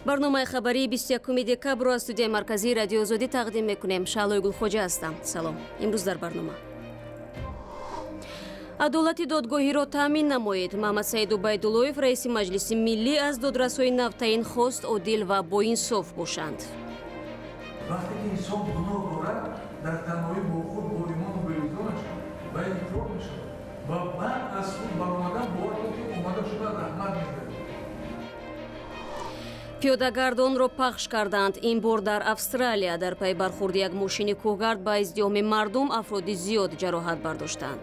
Барномаи хабарии 21 декабрро аз студияи марказии Радиои Озодӣ тақдим мекунем. Шаълои Гулхоҷа ҳастам. Салом. Имрӯз дар барнома: адолати додгоҳиро таъмин намоед. Маҳмадсаид Убайдуллоев, раиси Маҷлиси Миллӣ, аз додрасҳои навтаин хост одил ва боинсоф бошанд. Вақте ки инсон гуноҳ дорад, дар танҳоӣ бо худ, бо имону бо виҷдонаш ба иқрор мешавад ва баъд аз худ баромадан бовар кун, ки омада шуда раҳмат мегӯяд. Пиёдагардонро пахш карданд. Ин бор дар Австралия дар пайи бархӯрди як мошини кӯҳгард ба издиҳоми мардум афроди зиёд ҷароҳат бардоштанд.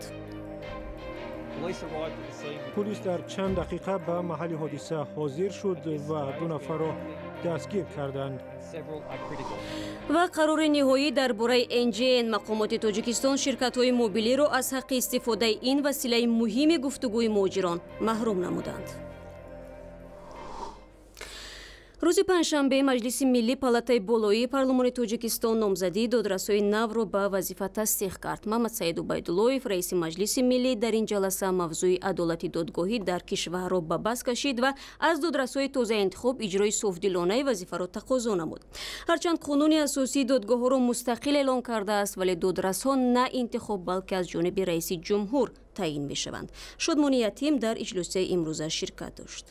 Пулис дар чанд дақиқа ба маҳалли ҳодиса ҳозир шуд ва 2 нафарро дастгир карданд. Ва қарори ниҳоӣ дар бораи НГН. Мақомоти Тоҷикистон ширкатҳои мобилиро аз ҳаққи истифодаи ин василаи муҳими гуфтугӯи муҳоҷирон маҳрум намуданд. Рӯзи панҷшанбе Маҷлиси Миллӣ, палатаи болоии парлумони Тоҷикистон, номзадии додрасҳои навро ба вазифа тасдиқ кард. Маҳмадсаид Убайдуллоев, раиси Маҷлиси Миллӣ, дар ин ҷаласа мавзӯи адолати додгоҳӣ дар кишварро ба бас кашид ва аз додрасҳои тозаинтихоб иҷрои софдилонаи вазифаро тақозо намуд. Ҳарчанд қонуни асосии додгоҳҳоро мустақил эълон кардааст, вале додрасҳо на интихоб, балки аз ҷониби раиси ҷумҳур таъин мешаванд. Шодмони Ятим дар иҷлосияи имрӯза ширкат дошт.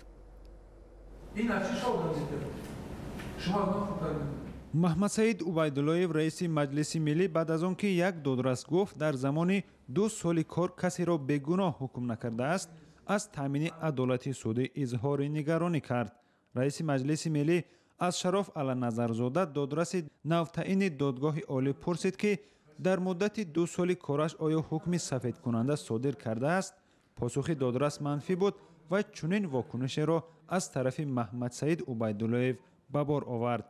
Маҳмадсаид Убайдуллоев, раиси Маҷлиси Миллӣ, баъд аз он ки як додрас гуфт, дар замони 2 соли кор касеро бегуноҳ ҳукм накардааст, аз таъмини адолати судӣ изҳори нигаронӣ кард. Раиси Маҷлиси Миллӣ аз Шароф Алланазарзода, додраси навтаъини Додгоҳи Олӣ, пурсид, ки дар муддати 2 соли кораш оё ҳукми сафедкунанда содир кардааст. Посухи додрас манфӣ буд ва чунин вокунишеро аз тарафи Маҳмадсаид Убайдуллоев ба бор овард.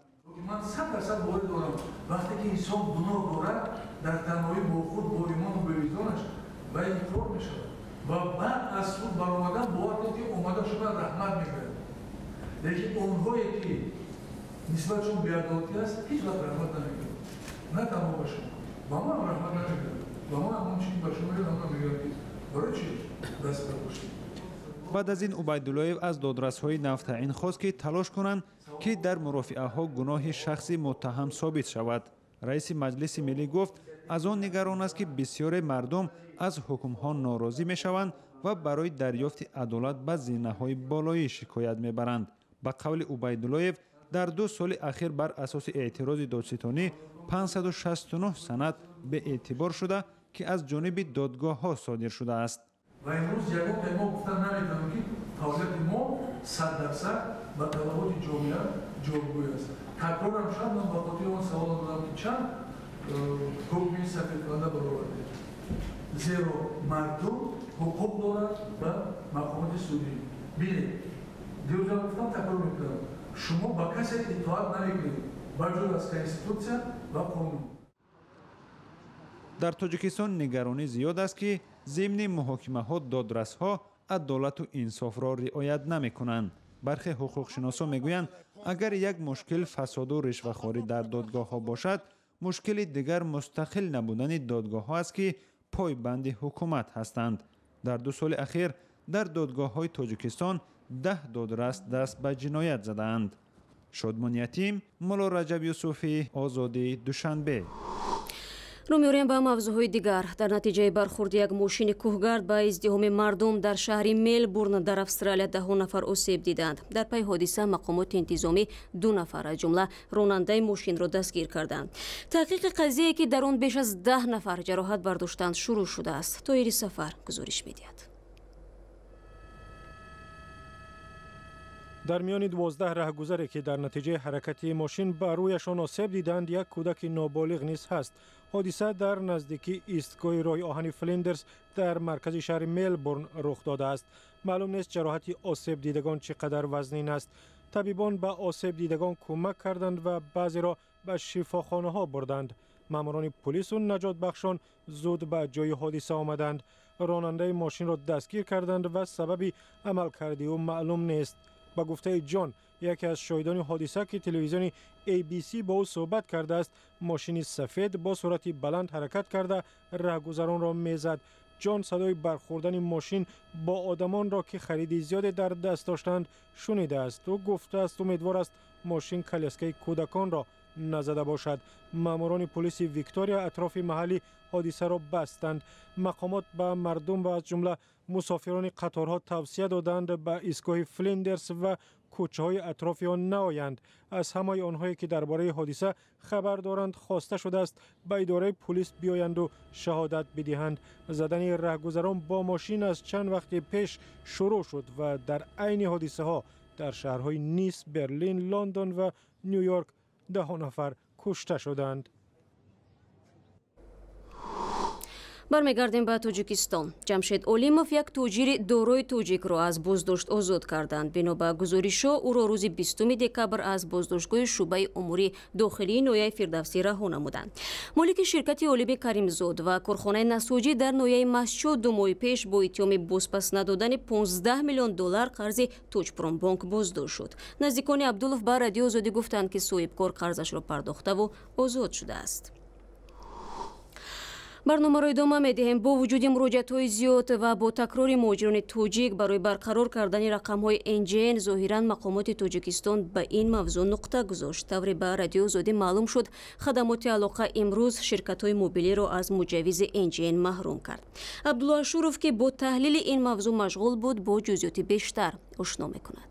Ман 100% боварӣ дорам, вақте ки инсон гуноҳ дорад, дар танҳоӣ бо худ, бо имону бо виҷдонаш ба иқрор мешавад ва баъд аз худ баромадан бовар кун, ки омада шуда раҳмат мегӯяд. Лекин онҳое ки нисбатшон беадолатӣ аст, ҳеҷ вақт раҳмат намегӯяд. На танҳо ба шумо, ба ман раҳмат намегӯяд. Ба ман он чи ки ба шумо мегӯяд, ҳамон мегӯяд, ки барои чӣ даст бардоштед. Баъд аз ин Убайдуллоев аз додрасҳои навтаъин хост, ки талош кунанд, ки дар мурофиаҳо гуноҳи шахси муттаҳам собит шавад. Раиси Маҷлиси Миллӣ гуфт, аз он нигарон аст, ки бисёре мардум аз ҳукмҳо норозӣ мешаванд ва барои дарёфти адолат ба зинаҳои болоӣ шикоят мебаранд. Ба қавли Убайдуллоев, дар 2 соли ахир бар асоси эътирози додситонӣ 569 санад беэътибор шуда, ки аз ҷониби додгоҳҳо содир шудааст. Ва имрӯз ягон тай мо гуфтан наметавонем, ки фаъолияти мо 100% ба талаботи ҷомеа ҷавобгӯй аст. Такрорам шуд, ман ба хотири он савол додам, ки чанд ҳукми сафедкунанда баровардем. Зеро мардум ҳуқуқ дорад ба мақомоти судӣ. Бинед, дирӯзам гуфтам, такрор мекунам, шумо ба касе итоат намекунед ба ҷуз аз конститутсия ва қонун. Дар Тоҷикистон нигаронӣ зиёд аст, ки зимни муҳокимаҳо додрасҳо адолату инсофро риоят намекунанд. Бархе ҳуқуқшиносо мегӯянд, агар як мушкил фасоду ришвахорӣ дар додгоҳҳо бошад, мушкили дигар мустақил набудани додгоҳҳо аст, ки пойбанди ҳукумат ҳастанд. Дар 2 соли ахир дар додгоҳҳои Тоҷикистон 10 додрас даст ба ҷиноят задаанд. Шодмон Ятим, Мулло Раҷаб Юсуфӣ, Озодӣ, Душанбе. Рӯ меорем ба мавзӯъҳои дигар. Дар натиҷаи бархӯрди як мошини кӯҳгард ба издиҳоми мардум дар шаҳри Мелбурн дар Австралия 10 нафар осеб диданд. Дар пайи ҳодиса мақомоти интизомӣ 2 нафар, аз ҷумла ронандаи мошинро дастгир карданд. Таҳқиқи қазияе, ки дар он беш аз 10 нафар ҷароҳат бардоштанд, шурӯъ шудааст. Тоҳири Сафар гузориш медиҳад. Дар миёни 12 раҳгузаре, ки дар натиҷаи ҳаракати мошин ба рӯяшон осеб диданд, як кӯдаки ноболиғ низ ҳаст. Ҳодиса дар наздикии истгоҳи роҳи оҳани Флиндерс дар маркази шаҳри Мелбурн рух додааст. Маълум нест, ҷароҳати осебдидагон чӣ қадар вазнин аст. Табибон ба осебдидагон кӯмак карданд ва баъзеро ба шифохонаҳо бурданд. Маъмурони пулису наҷотбахшон зуд ба ҷои ҳодиса омаданд. Ронандаи мошинро дастгир карданд ва сабаби амалкарди ӯ маълум нест. Ба гуфтаи Ҷон, яке аз шоҳидони ҳодиса, ки телевизиони ABC бо ӯ суҳбат кардааст, мошини сафед бо суръати баланд ҳаракат карда раҳгузаронро мезад. Ҷон садои бархӯрдани мошин бо одамонро, ки хариди зиёде дар даст доштанд, шунидааст. Ӯ гуфтааст, умедвор аст мошин коляскаи кӯдаконро назада бошад. Маъмурони пулиси Виктория атрофи маҳалли ҳодисаро бастанд. Мақомот ба мардум ва аз ҷумла мусофирони қаторҳо тавсия доданд ба истгоҳи Флиндерс ва кӯчаҳои атрофи он наоянд. Аз ҳамаи онҳое ки дар бораи ҳодиса хабар доранд хоста шудааст ба идораи пулис биёянду шаҳодат бидиҳанд. Задани раҳгузарон бо мошин аз чанд вақти пеш шурӯъ шуд ва дар айни ҳодисаҳо дар шаҳрҳои Нис, Берлин, Лондон ва Ню-Йорк даҳо нафар кушта шуданд. Бармегардем ба Тоҷикистон. Ҷамшед Олимов як тоҷири дорои тоҷикро аз боздошт озод карданд. Бино ба гузоришҳо, ӯро рӯзи 20 декабр аз боздоштгоҳи шӯъбаи умури дохилии ноҳияи Фирдавсӣ раҳо намуданд. Молики ширкати Олими Каримзод ва корхонаи насоҷӣ дар ноҳияи Масчо 2 моҳи пеш бо иттиҳоми бозпас надодани 15 миллион доллар қарзи Тоҷпромбонк боздошт шуд. Наздикони Абдулов ба Радиои Озодӣ гуфтанд, ки соҳибкор қарзашро пардохтаву озод шудааст. Барномаро идома медиҳем. Бо вуҷуди муроҷиатҳои зиёд ва бо такрори муҳоҷирони тоҷик барои барқарор кардани рақамҳои НГН, зоҳиран мақомоти Тоҷикистон ба ин мавзӯъ нуқта гузошт. Тавре ба Радиои Озодӣ маълум шуд, хадамоти алоқа имрӯз ширкатҳои мобилиро аз муҷаввизи НГН маҳрум кард. Абдулло Ашуров, ки бо таҳлили ин мавзӯъ машғул буд, бо ҷузъиёти бештар ошно мекунад.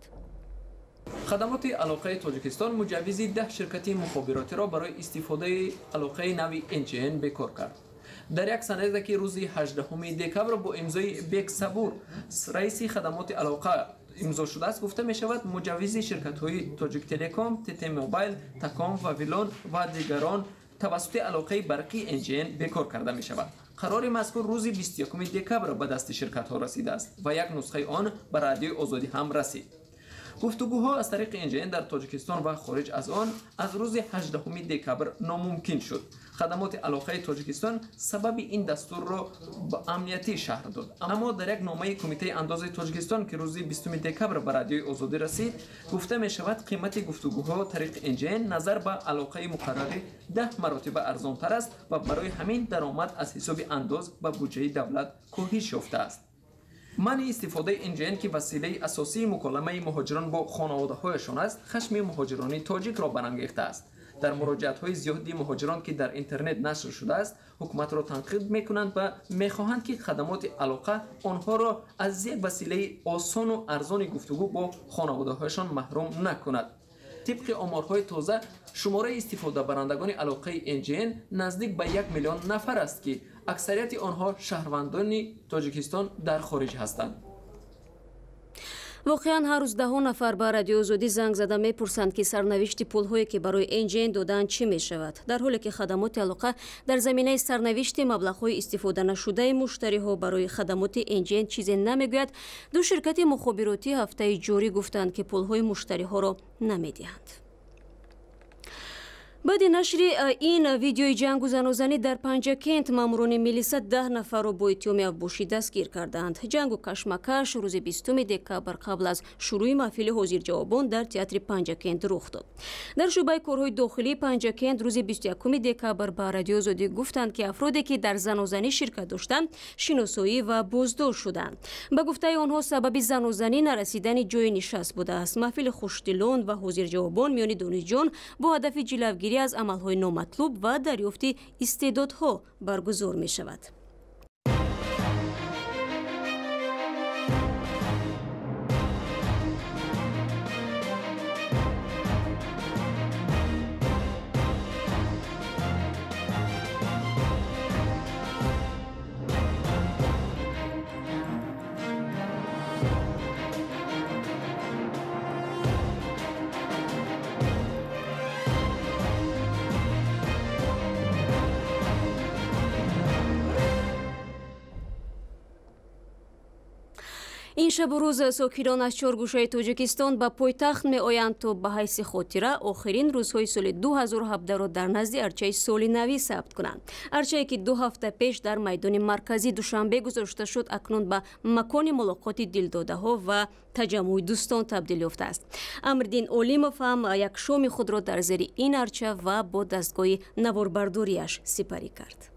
Хадамоти алоқаи Тоҷикистон муҷаввизи 10 ширкати мухобиротиро барои истифодаи алоқаи нави НГН бекор кард. Дар як санаде ки рӯзи 18 декабр бо имзои Бек Сабур, раиси хадамоти алоқа, имзо шудааст, гуфта мешавад муҷаввизи ширкатҳои Тоҷиктелеком, ТТ Мобайл, Таком ва Вилон ва дигарон тавассути алоқаи барқии НГН бекор карда мешавад. Қарори мазкур рӯзи 21 декабр ба дасти ширкатҳо расидааст ва як нусхаи он ба Радиои Озодӣ ҳам расид. Гуфтугӯҳо аз тариқи НГН дар Тоҷикистон ва хориҷ аз он аз рӯзи 18 декабр номумкин шуд. Хадамоти алоқаи Тоҷикистон сабаби ин дастурро ба амниятӣ шарҳ дод. Аммо дар як номаи Кумитаи андози Тоҷикистон, ки рӯзи 20 декабр ба Радиои Озодӣ расид, гуфта мешавад қимати гуфтугӯҳо тариқи НГН назар ба алоқаи муқаррарӣ 10 маротиба арзонтар аст ва барои ҳамин даромад аз ҳисоби андоз ба буҷаи давлат коҳиш ёфтааст. Манъи истифодаи НГН, ки василаи асосии муколамаи муҳоҷирон бо хонаводаҳояшон аст, хашми муҳоҷирони тоҷикро барангехтааст. Дар муроҷиатҳои зиёди муҳоҷирон, ки дар интернет нашр шудааст, ҳукуматро танқид мекунанд ва мехоҳанд, ки хадамоти алоқа онҳоро аз як василаи осону арзони гуфтугӯ бо хонаводаҳояшон маҳрум накунад. Тибқи оморҳои тоза, шумораи истифодабарандагони алоқаи НГН наздик ба 1 миллион нафар аст, ки аксарияти онҳо шаҳрвандони Тоҷикистон дар хориҷ ҳастанд. Воқеан ҳар рӯз даҳо нафар ба Радиои Озодӣ занг зада мепурсанд, ки сарнавишти пулҳое ки барои НГН додаанд чӣ мешавад. Дар ҳоле ки хадамоти алоқа дар заминаи сарнавишти маблағҳои истифоданашудаи муштариҳо барои хадамоти НГН чизе намегӯяд, ду ширкати мухобиротӣ ҳафтаи ҷорӣ гуфтанд, ки пулҳои муштариҳоро намедиҳанд. Баъди нашри ин видеои ҷангу занозанӣ дар Панҷакент, маъмурони милиса 10 нафарро бо иттиҳоми авбошӣ дастгир карданд. Ҷангу кашмакаш рӯзи 20 декабр қабл аз шурӯи маҳфили ҳозирҷавобон дар театри Панҷакент рух дод. Дар шӯъбаи корҳои дохилии Панҷакент рӯзи 21 декабр ба Радиои Озодӣ гуфтанд, ки афроде ки дар занозанӣ ширкат доштанд шиносоӣ ва боздошт шуданд. Ба гуфтаи онҳо, сабаби занозанӣ нарасидани ҷои нишаст будааст. Маҳфили хушдилон ва ҳозирҷавобон миёни донишҷӯён бо ҳадафи ҷилавгирӣ аз амалҳои номатлуб ва дарёфти истеъдодҳо баргузор мешавад. Ин шабу рӯз сокинон аз чор гӯшаи Тоҷикистон ба пойтахт меоянд, то ба ҳайси хотира охирин рӯзҳои соли 2017-ро дар назди арчаи соли навӣ сабт кунанд. Арчае ки 2 ҳафта пеш дар майдони марказии Душанбе гузошта шуд, акнун ба макони мулоқоти дилдодаҳо ва таҷаммуи дӯстон табдил ёфтааст. Амриддин Олимов ҳам як шоми худро дар зери ин арча ва бо дастгоҳи наворбардориаш сипарӣ кард.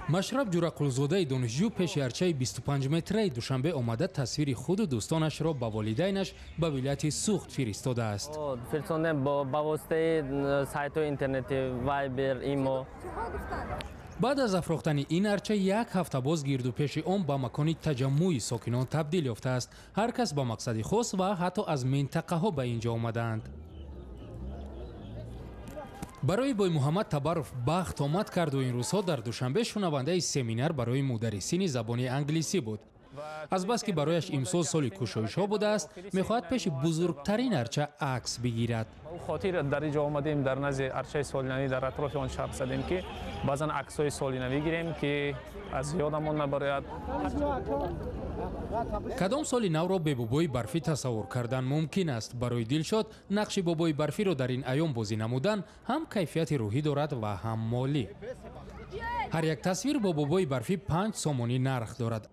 Машраб Ҷурақулзодаи донишҷӯ пеши арчаи 25-метраи Душанбе омада тасвири худу дӯстонашро ба волидайнаш ба вилояти Суғд фиристодааст. Фиристодем ба воситаи сайтҳои интернетӣ, Вайбер, Имо. Баъд аз афрохтани ин арча як ҳафта боз гирду пеши он ба макони таҷаммӯи сокинон табдил ёфтааст. Ҳар кас ба мақсади хос ва ҳатто аз минтақаҳо ба ин ҷо омадаанд. Барои Боймуҳаммад Табаров бахт омад карду ин рӯзҳо дар Душанбе шунавандаи семинар барои мударрисини забони англисӣ буд. Азбаски барояш имсол соли кушоишҳо будааст, мехоҳад пеши бузургтарин арча акс бигирад. Хотир дар ин ҷо омадем, дар назди арчаи солинавӣ, дар атрофи он шарт задем, ки баъзан аксҳои солинавӣ гирем, ки аз ёдамон набарояд. Кадом соли навро бе бобои барфӣ тасаввур кардан мумкин аст? Барои Дилшод нақши бобои барфиро дар ин айём бозӣ намудан ҳам кайфияти рӯҳӣ дорад ва ҳам молӣ. Ҳар як тасвир бо бобои барфӣ 5 сомонӣ нарх дорад.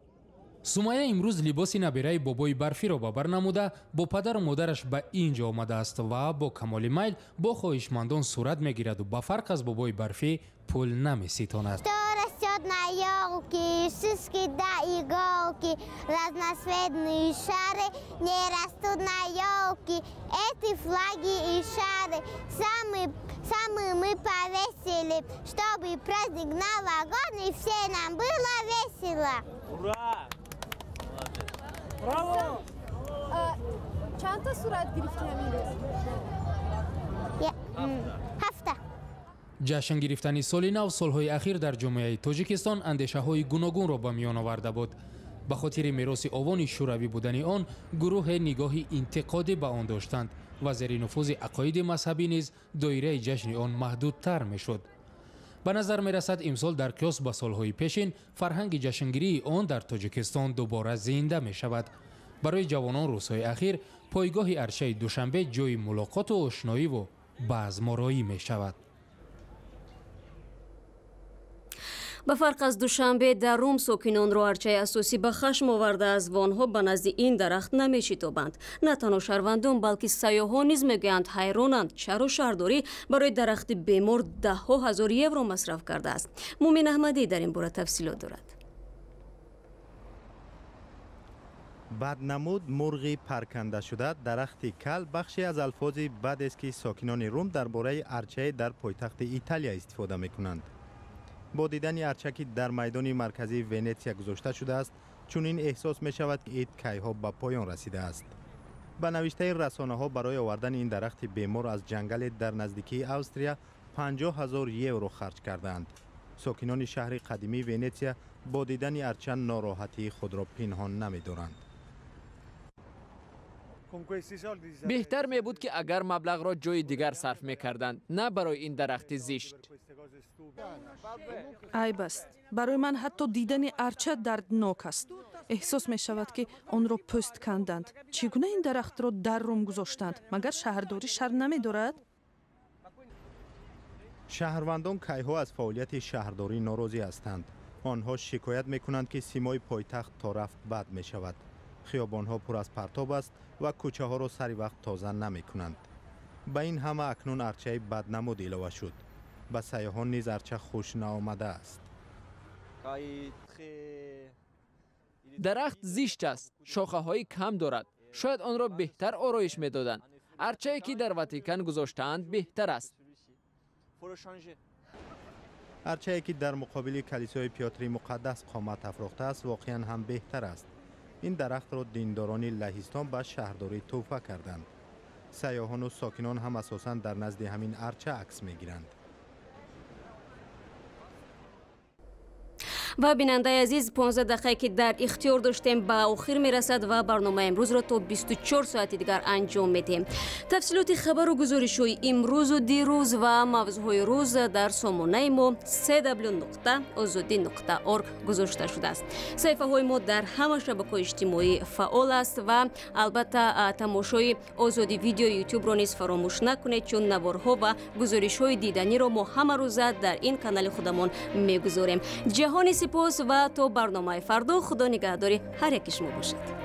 Сумая имрӯз либоси набираи бобои барфиро ба бар намуда бо падару модараш ба ин ҷо омадааст ва бо камоли майл бо хоҳишмандон сурат мегираду ба фарқ аз бобои барфӣ пул намеситонад. На елке, шишки да иголки, разноцветные шары не растут на елке. Эти флаги и шары самые мы повесили, чтобы праздник новогодний все нам было весело. Ура! Браво! Чанд сурат гирифти ҳамин рӯз? Ҳафта. Ҷашн гирифтани соли нав солҳои ахир дар ҷомеаи Тоҷикистон андешаҳои гуногунро ба миён оварда буд. Ба хотири мероси овони шӯравӣ будани он гурӯҳе нигоҳи интиқодӣ ба он доштанд ва зери нуфузи ақоиди мазҳабӣ низ доираи ҷашни он маҳдудтар мешуд. Ба назар мерасад, имсол дар қиёс ба солҳои пешин фарҳанги ҷашнгирии он дар Тоҷикистон дубора зинда мешавад. Барои ҷавонон рӯзҳои ахир пойгоҳи арчаи Душанбе ҷои мулоқоту ошноиву баъзмороӣ мешавад. Ба фарқ аз Душанбе, дар Рум сокинонро арчаи асосӣ ба хашм овардааст ва онҳо ба назди ин дарахт намешитобанд. На танҳо шаҳрвандон, балки сайёҳон низ мегӯянд ҳайронанд, чаро шаҳрдорӣ барои дарахти бемор даҳҳо ҳазор евро масраф кардааст. Мумин Аҳмадӣ дар ин бора тафсилот дорад. Баднамуд мурғи паркандашуда, дарахти кал бахше аз алфози бадест, ки сокинони Рум дар бораи арчае дар пойтахти Италия истифода мекунанд. Бо дидани арча, ки дар майдони марказии Венетсия гузошта шудааст, чунин эҳсос мешавад, ки ид кайҳо ба поён расидааст. Ба навиштаи расонаҳо, барои овардани ин дарахти бемор аз ҷангале дар наздикии Австрия 50 000 евро харҷ кардаанд. Сокинони шаҳри қадимии Венетсия бо дидани арча нороҳатии худро пинҳон намедоранд. Беҳтар мебуд, ки агар маблағро ҷои дигар сарф мекарданд, на барои ин дарахти зишт. Айб аст. Барои ман ҳатто дидани арча дарднок аст. Эҳсос мешавад, ки онро пӯст канданд. Чӣ гуна ин дарахтро дар Рум гузоштанд? Магар шаҳрдорӣ шарм намедорад? Шаҳрвандон кайҳо аз фаъолияти шаҳрдорӣ норозӣ ҳастанд. Онҳо шикоят мекунанд, ки симои пойтахт то рафт бад мешавад. Хиёбонҳо пур аз партоб аст ва кӯчаҳоро сари вақт тоза намекунанд. Ба ин ҳама акнун арчаи баднамуд илова шуд. Ба сайёҳон низ арча хуш наомадааст. Дарахт зишт аст, шохаҳои кам дорад. Шояд онро беҳтар ороиш медоданд. Арчае, ки дар Ватикан гузоштаанд, беҳтар аст. Арчае, ки дар муқобили калисои Пётри Муқаддас қомат афрохтааст, воқеан ҳам беҳтар аст. Ин дарахтро диндорони Лаҳистон ба шаҳрдорӣ тӯҳфа карданд. Сайёҳону сокинон ҳам асосан дар назди ҳамин арча акс мегиранд. Ва бинандаи азиз, 15 дақиқае, ки дар ихтиёр доштем, ба охир мерасад ва барномаи имрӯзро то 24 соати дигар анҷом медиҳем. Тафсилоти хабару гузоришҳои имрӯзу дирӯз ва мавзӯъҳои рӯз дар сомонаи мо cw.ozodi.org гузошта шудааст. Саҳифаҳои мо дар ҳама шабакаҳои иҷтимоӣ фаъол аст ва албатта тамошои Озоди видео ютубро низ фаромӯш накунед, чун наворҳо ва гузоришҳои диданиро мо ҳама рӯза дар ин канали худамон мегузорем. Ҷаҳони сипос ва то барномаи фардо, Худо нигаҳдори ҳар яки шумо бошад.